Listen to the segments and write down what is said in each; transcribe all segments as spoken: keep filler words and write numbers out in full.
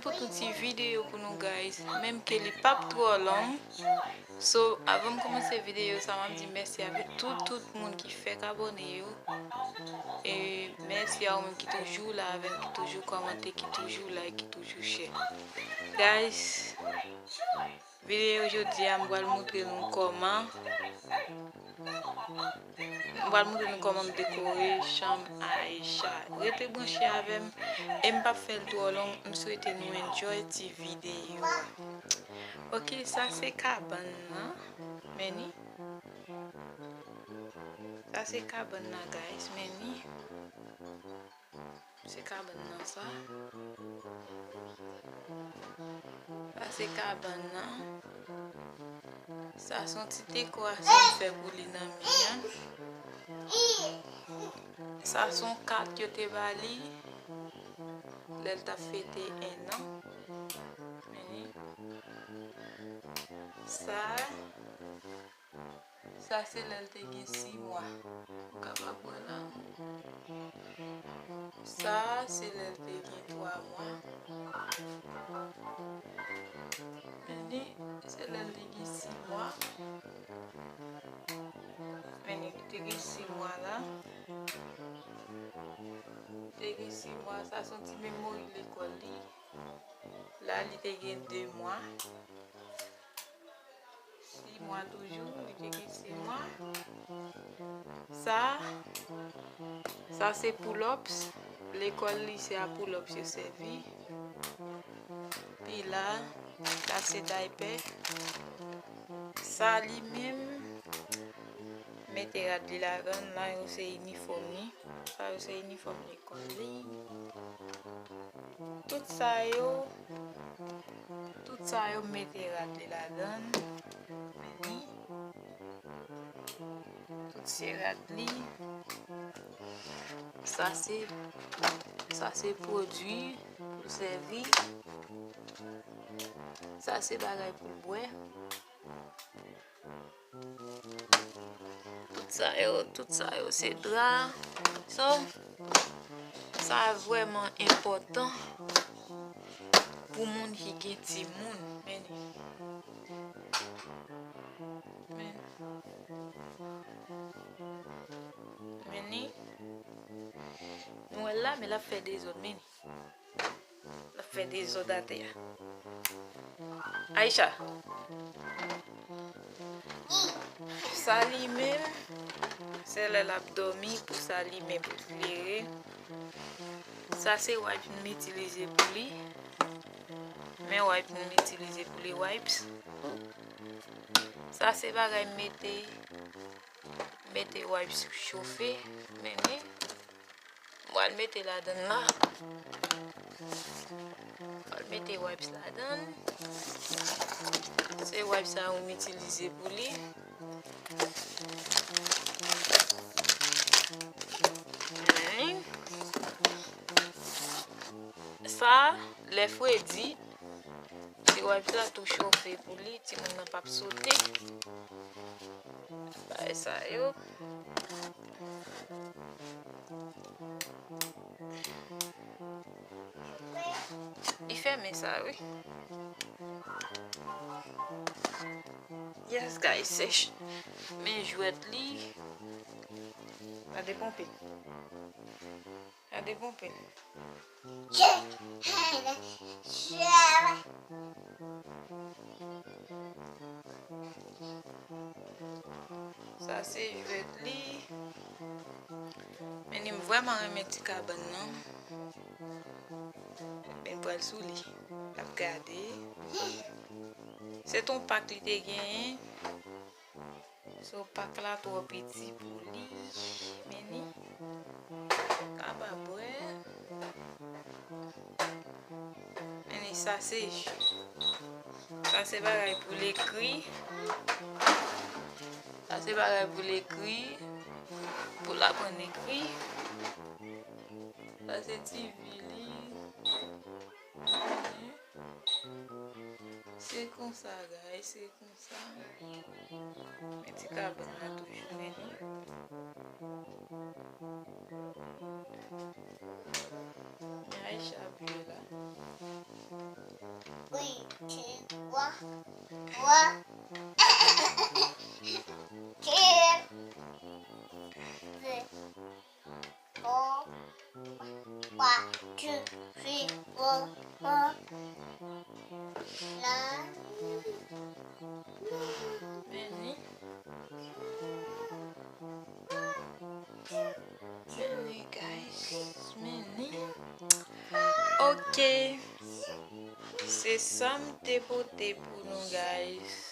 Pou tout ti videyo pou nou, guys, menm ke li p ap twò long. So, avan m kòmanse videyo sa, m ap di mèsi avèk tout, tout moun ki fèk abòne yo. E mèsi a ou menm ki toujou la avè m, ki toujou kòmante, ki toujou like, ki toujou share. Guys, videyo jodi a, m pral montre nou kòman, m pral montre nou kòman m dekore chanm Aisha. Rete branche avè m, e m p ap fè l twò long, m swete nou enjoy ti videyo a. Ok, sa se kabann nan, men ni. Sa se kabann nan, guys, men ni. Se kabann nan sa. Sa se kabann nan. Sa se yon ti dekorasyon m fè pou li nan mi an. Sa se yon kat yo te ba li lè l t ap fete en an. Men li. Sa, sa se lè l te gen sis mwa. Ou kapab wè la. Sa, se lè l te gen twa mwa. Men li, se lè l te gen sis mwa. Men li te gen sis mwa la. Te gen sis mwa, sa se yon ti memori lekòl li. La, li te gen de mwa. Sis mwa toujou, li te gen sis mwa. Sa, sa se pull-ups. Lekòl li se a pull-ups yo sèvi. Pi la, sa se daypè. Sa li menm, mete rad li ladan l, la yo se inifòm li. Sa yo se inifòm lekòl li. Tout sa yo, tout sa yo mete rad li ladan l. Men li. Tout se rad li. Sa se, sa se pwodui pou l sèvi. Sa se bagay pou l bwè. Tout sa yo, tout sa yo se dra. So, sa vrèman enpòtan pou moun ki gen timoun. Men, men, men ni, nou wè l la, men l ap fè dezòd, men ni. L ap fè dezòd atè a. Aisha. Sa li menm, se lè l ap dòmi pou sa li menm pou l klere. Sa se wipes m itilize pou li. Men wipes m itilize pou li, wipes. Sa se bagay mete, mete wipes chofe, men ni. M pral mete ladan l la. M pral mete wipes ladan l. Se wipes sa yo m itilize pou li. Sa, lè fredi, ti wipes la tou chofe pou li, timoun nan p ap sote. Bagay sa yo. Li fèmen sa, wi. Yes, guys, se ch-, men jwèt li. Gade ponpe. Gade ponpe. Sa se jwèt li. Men li, m vrèman renmen ti kabann nan. Men pral sou li. L ap gade. Se t on pak li te genyen. So, pak la twò piti pou li. Men li kapab bwè. Men li, sa se, sa se bagay pou l ekri. Sa se bagay pou l ekri. Pou l aprann ekri. Sa se ti vi li. Se konsa, guys, se konsa. Men ti kabann nan toujou mennen. Men Aisha ap jwe la. Wi, ti wa, wa. Ti, wi. Four, one, two, three, four, four. Nine. Many. Many, guys. Many. Ok. Se sa m te pote pou nou, guys.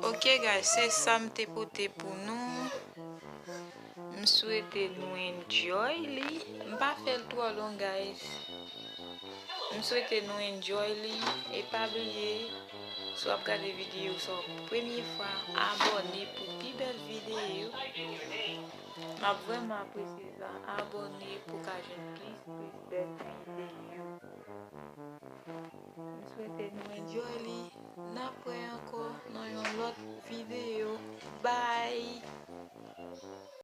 Ok, guys, se sa m te pote pou nou. M swete nou enjoy li. M pa fè l twò long, guys. M swete nou enjoy li. E pa bliye, si w ap gade videyo sa w premye fwa, abòne pou pi bèl videyo. M ap vrèman apresye sa. Abòne pou ka jwenn plis, plis bèl videyo. M swete nou enjoy li. N ap wè ankò nan yon lòt videyo. Bye!